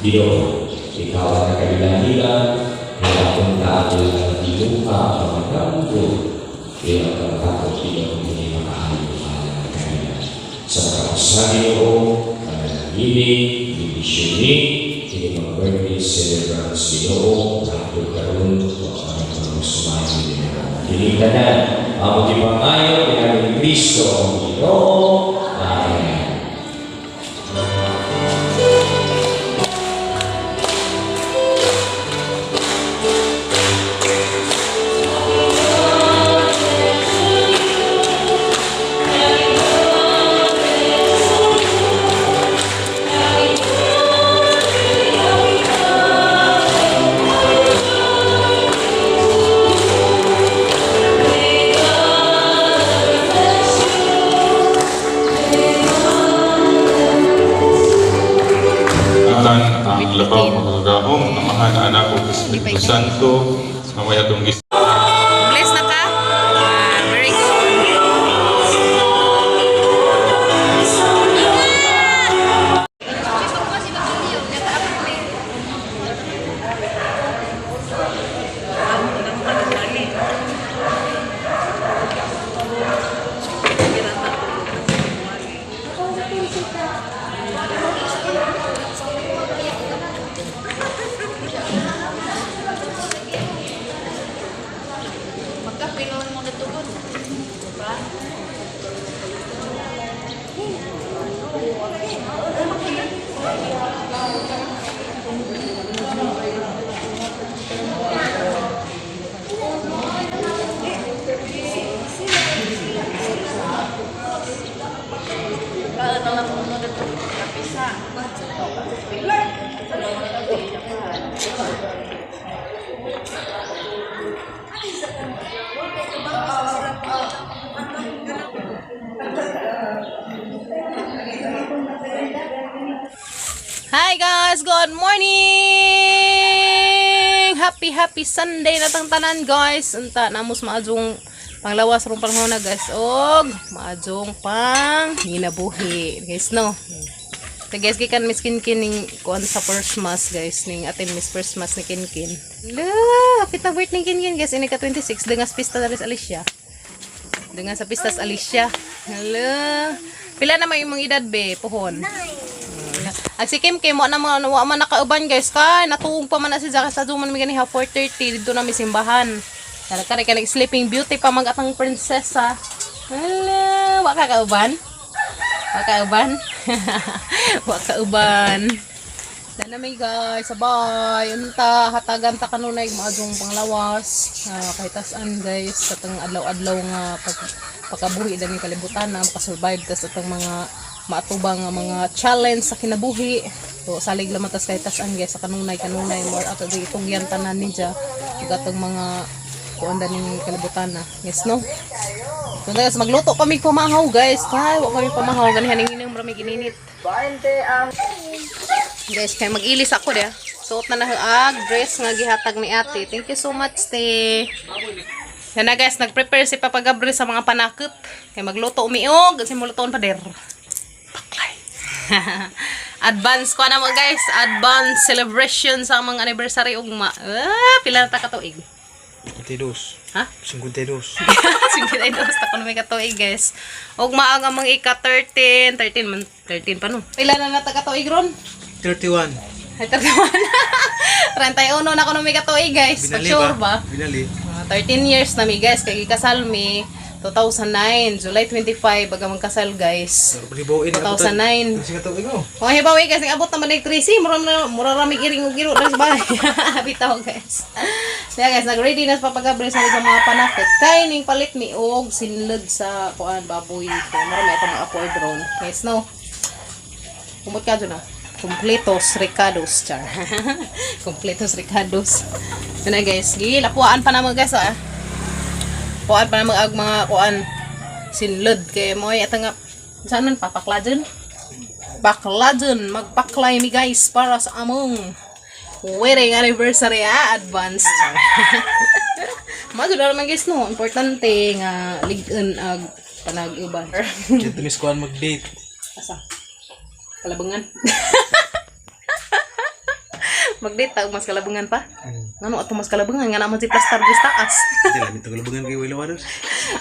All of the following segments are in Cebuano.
Ginoo, ikaw ang nakaila nila, kaya unta ang ilang mga tinuha, mga damgo, ilang pagtakot, Ginoo, hindi makaayo alang kanila. Sa makausa, Ginoo, panalangini, bendisyon ini mga birthday celebrants, Ginoo, hangtod karon wa pa kami sumayo, Ginoo. Kini tanan, among gipangayo pinaagi ni Kristo ang Ginoo. Amen. Akan ang labaw makagagahom, Amahan, Anak, ug Espiritu Santo, naway atong Bless na ka? Ah, very good. Hi guys, good morning! Happy happy Sunday na tang tanan, guys. Unta namos maadjong panglawas rong panahon na, guys, og maadjong pang ginabuhi guys, no. So guys, gikan Miss Kinkin ning kuan sa first mass, guys, ning atin Miss first mass ni Kinkin. La, happy ta birthday ni Kinkin, guys, ini ka 26 dengan pista dalis Alicia. Dengan sa pistas Alicia. Hala. Pila na may imong edad be, pohon? Ag si Kim Kim, wa na mga wa man nakauban, guys, kay natuog pa man na si Zaka sa duman mi ganiha 4:30 didto na mi simbahan. Kaya kare ka nag Sleeping Beauty pa mag atang prinsesa. Hala, wa ka kauban? Wa ka uban? Wa ka uban. Dana may guys, sabay, unta, hatagan ta kanunay maadjong panglawas, kahit tasan guys, sa tang adlaw-adlaw nga pag, pagkabuhi dani kalibutan na makasurvive tas atang mga maatubang nga mga challenge sa kinabuhi. So salig lamang tas kahit tasan guys sa kanunay kanunay more ato di itong yan tanan niya ug atong mga kuan dani kalibutan na. Yes, no. So guys, magluto kami pamahaw, guys. Kay wa kami pamahaw ganihan ning marami gininit. Guys, kay mag-ilis ako dia. Suot na na ag dress nga gihatag ni ate. Thank you so much, te. Yan na guys, nag-prepare si Papa Gabriel sa mga panakot. Kay magluto umiog, kasi mulutoon pa der. Paklay. Advance ko na mo guys, advance celebration sa mga anniversary ugma. Ah, pila na ta ka tuig? 52. Ha? 52. 52 ta kuno may katuig, guys. Ugma ang among ika 13, 13 man, 13 pa no. Pila na na ta katuig ron? 31. Ay, 31. 31 na kuno may katuig, guys. Pag Binali sure ba? Binali. Mga 13 years na mi guys, kay gikasal mi 2009, July 25 baga magkasal, guys. Ribuin 2009. Kasi katuig mo. Mga hibaw eh, kasi abot naman ng 13, mura na mura ramig iring ug iro sa bahay. Bitaw, guys. Kaya guys, nag-ready na sa Papa Gabriel sa mga panakit. Kay ning palit mi og sinlod sa kuan baboy. Kay mura may itong mga afford ron. Guys, no. Kumot ka dyan ah. Completos Ricados, char. Completos Ricados. Yun na guys, gilapuan pa naman guys ah. Puan pa naman ag mga kuan sinlod kay mo ay nga saan man papakla dyan? Bakla dyan, magpaklay mi guys para sa among wedding anniversary ah, advance. Madula naman guys no, importante nga lig-on ag panag-uban. Kaya tumis kuan mag-date. Asa? Kalabangan. Mag-date ta og mas kalabungan pa. Ngano ato mas kalabungan nga naman si Plastar guys taas. Di lang ito kalabungan kay Willa Waters.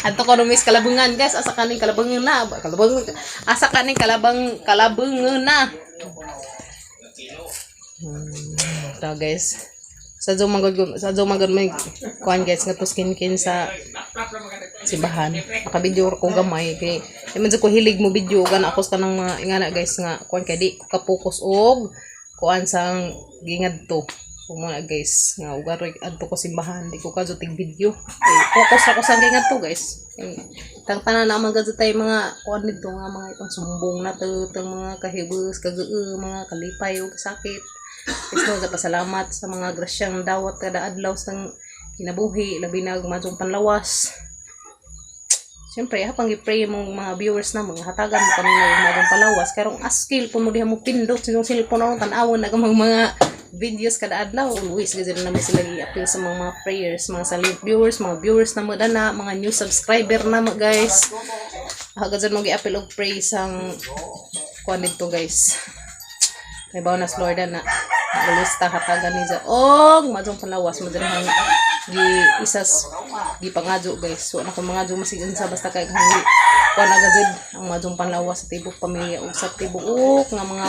Adto ko miss kalabungan, guys, asa kaning kalabungan na, kalabungan asa kaning kalabang kalabungan na. So guys, sa Zoom magod may kuan guys nga to skin kin sa simbahan. Naka-video ko gamay kay di man jud ko hilig mo video gan ako sa kanang mga ingana guys nga kuan kay di ko ka-focus og kuan sang gingadto. So mo na guys nga ugaroy adto ko simbahan di ko kadto tig video. Kay focus ra ko sa gingadto guys. Kay tang tanan na man gadto tay mga kuan didto nga mga itong sumbong na to, tang mga kahibos, kaguu, mga kalipay ug kasakit. Guys, no, pasalamat sa mga grasyang dawat kada adlaw sa kinabuhi, labi na ug majong panlawas. Siyempre, hapang gi-pray mong mga viewers na mga hatagan mo kami ng mga palawas. Karong askil po mo diha mo pindot sa inyong cellphone aron tan-awon na mga mga videos kada adlaw. Always gid na naman sila gi-appeal sa mga prayers, mga silent viewers, mga viewers na mo dana, mga new subscriber na mo guys. Hagad mo gi-appeal og pray sang kuan dito guys. Kay bawo na Lord na always ta hatagan ni sa og majong palawas mo diri hang gi isas gi pangadyo guys. So ana ko mga masig unsa basta kay hangi kuan na gajud ang majong panlawas sa tibok pamilya ug sa tibuok nga mga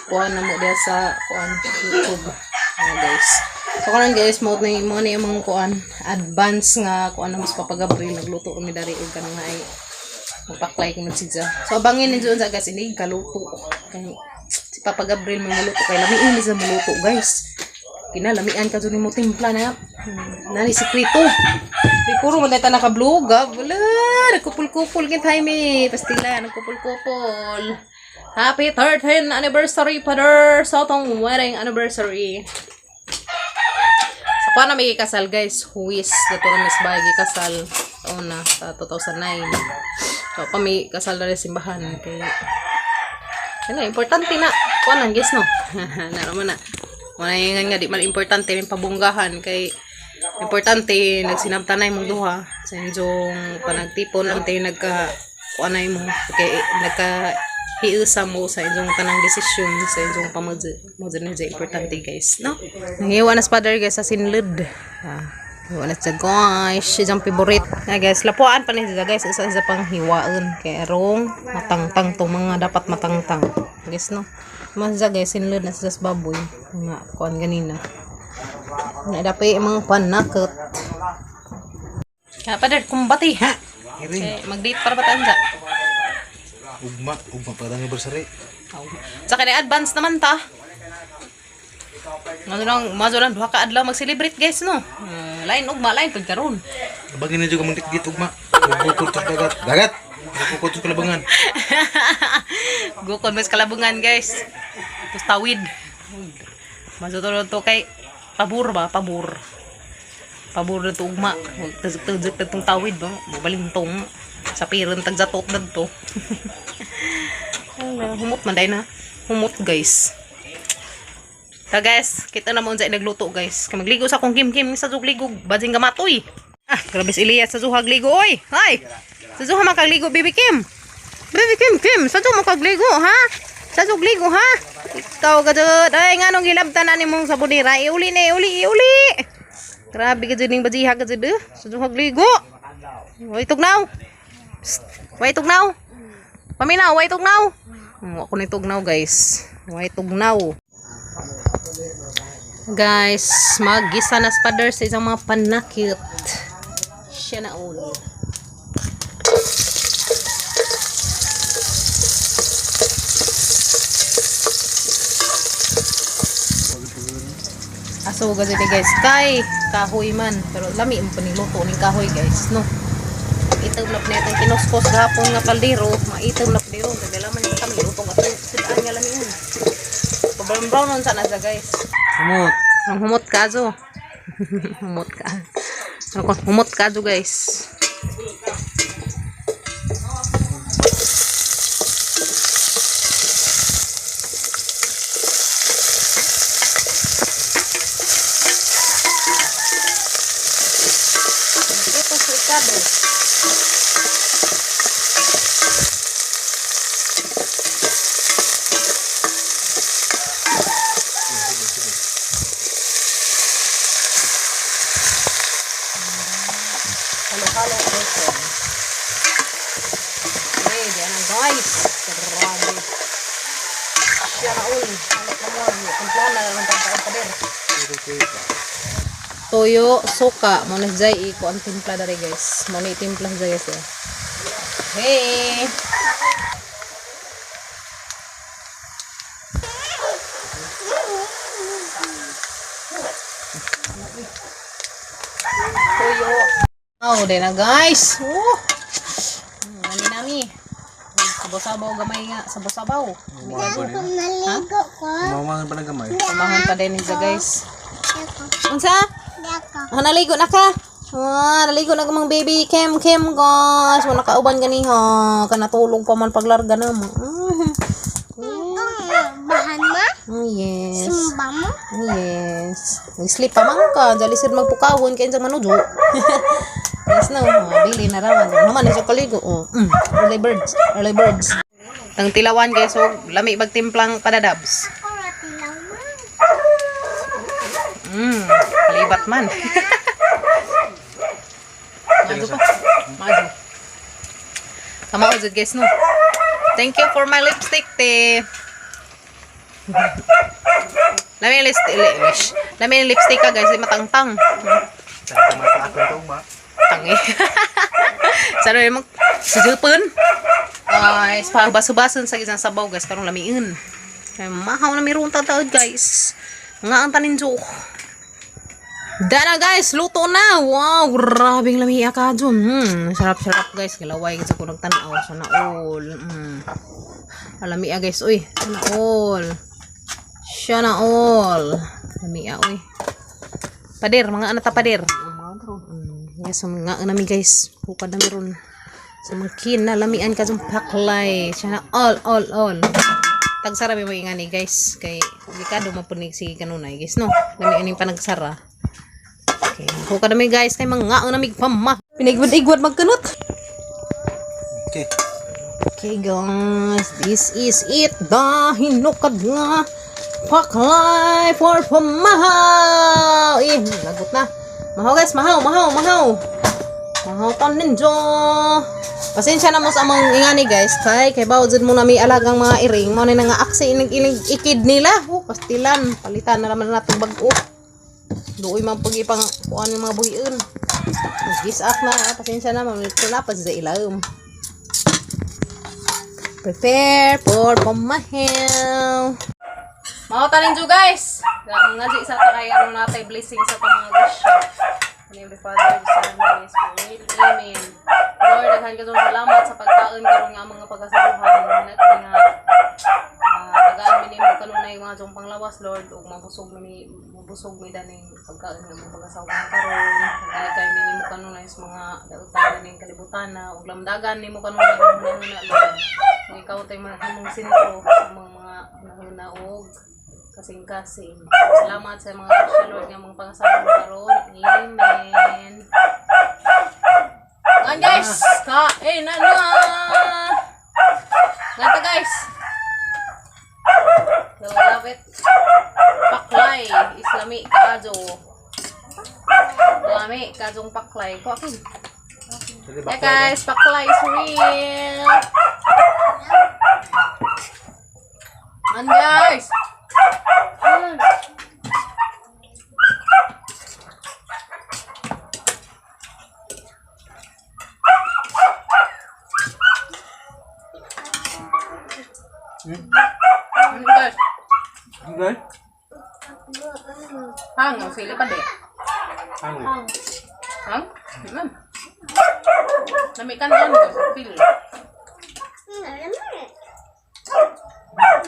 kuan na mo diha sa kuan YouTube. Ano, guys. So karon guys, mo na yung mga kuan advance nga kuan na mas Papa Gabriel nagluto kami dari og kanang naay magpaklay ko siya. So abangin ninyo unsa guys ini kaluto. Kay si Papa Gabriel may maluto kay lamiin ni sa maluto guys. Kinalamian ka dun mo timpla na. Nani sikreto. May puro man tayo naka-blue gab. Wala, nagkupul-kupul gid Jaime. Pastila, nagkupul-kupul. Happy 13th anniversary, Father! Sa atong wedding anniversary. Sa kuha na may kasal guys, huwis. Dato na Miss Bay, kasal. Sa una, sa 2009. So, pa may kasal na rin simbahan. Kay, ano, importante na. Kuha lang, guys, no? Naroon na. Wala yung nga, di man importante yung pabunggahan. Kay, importante, nagsinabtanay mong duha. Sa inyong panagtipon, ante yung nagka, kuha na mo. Kay, nagka, hiusa mo sa inyong tanang desisyon sa inyong pamudyo. Mo dyan na importante guys, no? Nangiwa na sa father guys sa sinlud. Ah, hiwa na siya guys. Siya diyang favorite. Na guys, lapuan pa ni siya guys. Isa isa pang hiwaan. Kaya rong matangtang to mga dapat matangtang. Guys, no? Mas siya guys, sinlud na siya sa baboy. Nga, kuan ganina. Na dapat yung mga panakot. Kaya father, kumbati ha. Iring. Okay, mag-date para bataan siya. Ugma, ugma pa anniversary. Sa kanya advance naman ta. Ano lang, mazo lang duha ka adlaw mag-celebrate guys no. Lain ugma lain pud karon. Abangin na dyan ka dikit ugma. Bukod sa dagat. Dagat! Bukod sa kalabangan. Gukon mas kalabungan guys. Tapos tawid. Mazo to to kay pabor ba, pabor. Pabor na to ugma. Tuzok-tuzok na tong tawid ba. Mabalintong sa piron tagjatot na to. Ay, humot man dai na. Humot guys. Ta guys, kita na mo unsa nagluto guys. Kay magligo sa akong kim-kim sa ligo, bajing gamatoy. Ah, grabe si Elias sa zuhag ligo oy. Hay. Sa zuha makagligo baby Kim. Baby Kim Kim, sa zuha makagligo ha? Sa zuha ligo ha? Ikaw gajud. Ay nganong gilabtan na nimong sabonira. Iuli na, iuli, iuli. Grabe gajud ning bajiha gajud eh. Sa zuhag ligo. Way tugnaw. Psst, way tugnaw. Paminaw, way tugnaw. Ako ni tugnaw guys. Way tugnaw. Guys, maggisa na spaders sa isang mga panakit. Siya na ulo. Aso gazete guys, kay kahoy man. Pero lami mo paniluto ning kahoy guys, no? Itom na pinitang kinuskos gahapon nga kaldero, maitom na piniro. Nagdala man kami luto nga sudaan nga lami yun. Brown brown nun sana siya guys. Humot. Ang humot ka, Zo. Humot ka. Ano ko? Humot ka, Zo, guys. Ito si Ricardo. Guys. Grabe. Siya na ul. Timplahan na lang ang pader. Toyo, suka. Mo na jay iko ang timpla dere, guys. Mo na timpla jay, guys. Eh. Hey! Toyo. Oh, din na, guys. Oh. Nami nami. Sabaw-sabaw gamay nga, sabaw-sabaw. Naligo ko. Mamahan pa ng gamay. Samahan pa din niya, guys. Unsa? Ah, naligo na ka. Ah, naligo na ka mang baby. Kem, kem, guys. Wala kauban ganiha. Kanatulog pa man paglarga na mo. Bahan mo? Oh, yes. Sumba mo? Oh, yes. Nag-sleep pa man ka. Dali sir magpukawon kaya sa manujo. Yes no. Oh, bili na rawan. Naman na siya kaligo. Oh. Early birds. Early birds. Tang tilawan, guys. So, lami bagtimplang padadabs. Ako ratilaw mo. Palibat man. Majo pa. Majo. Tama ko guys, no. Thank you for my lipstick, te. Lami yung lipstick, lami yung lipstick ka, guys, di matangtang. Tangi. Sana yung mag sujupon. Guys, pabaso-bason sa isang sabaw, guys, karong lamiin. Ay, mahaw na meron tataod, guys. Nga ang taninjo. Dana, guys, luto na. Wow, grabing lami ka dyan. Sarap-sarap, guys. Galaway kasi ko nagtanaw. Sana all. Alami guys, uy. Sana all. Sana all. Lami uy. Pader, mga ano ta pader. Yes, mga nami, guys. Hukad na meron. Sa mga kinalamian ka dyan paklay. Sana all, all, all. Tagsara may mga ingani, guys. Kay delikado mapunig si kanunay, guys, no. Lamian yung panagsara. Okay, hukad na mi, guys, kay mga namig pama. Pinigwad-igwad magkanot. Okay. Okay, guys, this is it. The hinukad nga paklay for pamahaw. Eh, lagot na. Mahaw, guys, mahaw, mahaw, mahaw. Mahaw pa ninjo. Pasensya na mo sa among ingani, guys. Kay kay bawo jud mo na may alagang mga iring. Mo na nga aksi inig inig ikid nila. Oh, pastilan. Palitan na naman natin bag-o. Duoy man pag ipang kuan yung mga buhion. Gisak na, ah. Pasensya na, mamit na pa sa ilawom. Prepare for pamahaw. Mga tanin jo, guys. Nga di sa takay ano natay blessing sa itong mga guys. In the name of the Father, the Son, and the Holy Spirit. Amen. Lord, daghan ka salamat sa pagkaon karon nga mga pagkasaluhan nga tagaan mi nimo kanunay mga jong panglawas, Lord, ug mabusog mi daning pagkaon nga mga pagkasaluhan karon. Dili kay mi nimo kanunay sa mga dautan ning kalibutan na ug lamdagan nimo kanunay ang hunahuna, Lord. Ug ikaw tay mahimong sentro sa mga hunahuna ug kasing-kasing. Salamat sa mga grasya, Lord, nga mga pangasawa karon. Amen. Ngayon, guys, kain na na! Ngata, guys! So, love it. Paklay. Islami kajo. Lami kajong paklay. Ko akin. Yeah, guys, paklay is real. Man, guys! Ano, guys? Okay. Hang, ang sili pa di. Ang. Hang? Ma'am. Namikan yan ko sa sili.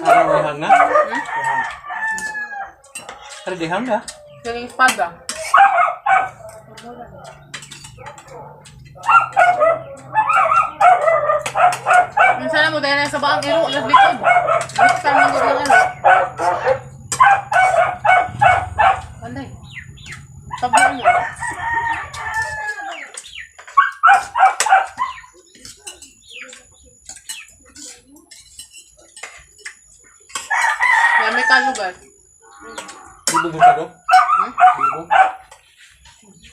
Ano dihang na? Dihang. Ano dihang na? Siling espada. Minsan na mo dahil sa baang iro, alas likod. Minsan mo ng ano. Anday. Tabi mo. May kalugar. Bubog mo ka do? Bubog.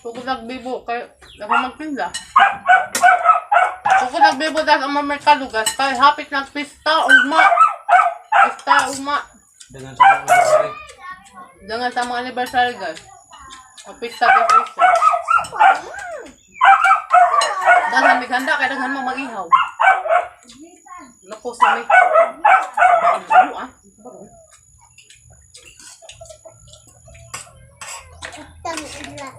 Kung nagbibo, kay ako magtinda. Kung nagbibo dahil ang mamerkado guys, kay hapit ng pista, ugma. Pista, ugma. Dengan sa mga anniversary. Dangan sa mga anniversary guys. Ang pista guys, pista. Daghan may handa kay daghan mo mag-ihaw. Naku sa may. Ano ah? Tang ila.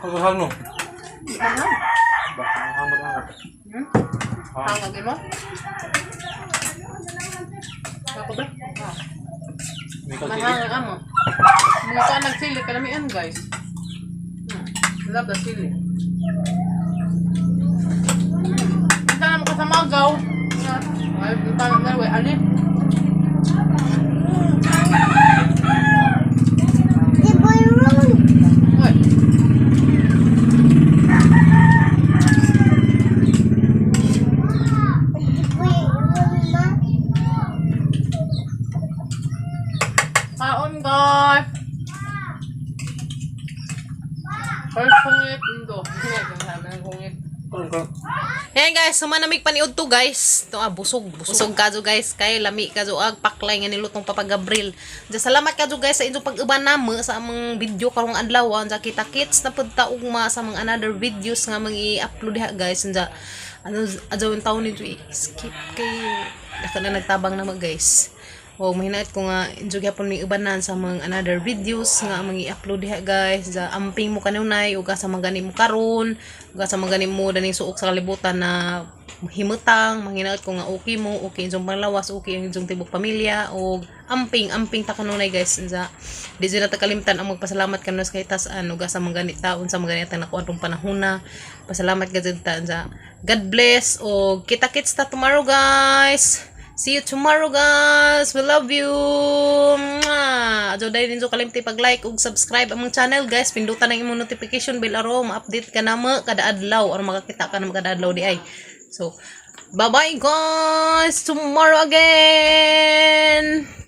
Kagahan mo. Baka hangat hangat. Hmm? Hangag mo? Ako ba? Ah. May kalsili. Mahangag amo. Mga ka nagsili, kalamian guys. Love the sili. Punta naman ka sa Magaw. Ay, punta naman na, ali. Di boy room. Uy, Di boy room ma. kaon guys. First hungit, indo. Hungit. Ayan guys, sumanamig paniud to guys. Ito ah, busog, busog kadyo guys. Kay lami kadyo ag paklay nga nilutong Papa Gabriel. Diya, salamat kadyo guys sa inyong pag-uban namo sa among video karong adlaw. Diya, kita kits na pud ta ugma sa mga another videos nga mga i-upload diha guys. Diya, ano adyaw yung taon nito i-skip kay dako na nagtabang na guys. O mahinaot ko nga enjoy gyapon mi ubanan sa mga another videos nga among i-upload diha guys. Sa amping mo kanunay ug asa man gani mo karon, ug asa man gani mo daning suok sa kalibutan na himutang, manghinaot ko nga okay mo, okay inyong panglawas, okay ang inyong tibok pamilya ug amping amping ta kanunay guys. Sa di jud na ta kalimtan ang magpasalamat kanunay sa kahitasan ug asa man gani taon sa mga gani atang nakuha atong panahona. Pasalamat ka jud ta sa God bless og kita-kits ta tomorrow guys. See you tomorrow guys. We love you. Mwah! Adyo dahil ninyo kalimti pag-like ug subscribe among channel guys. Pindutan ang imong notification bell aron ma-update ka namo kada adlaw aron makakita ka namo kada adlaw di ay. So, bye-bye guys. Tomorrow again.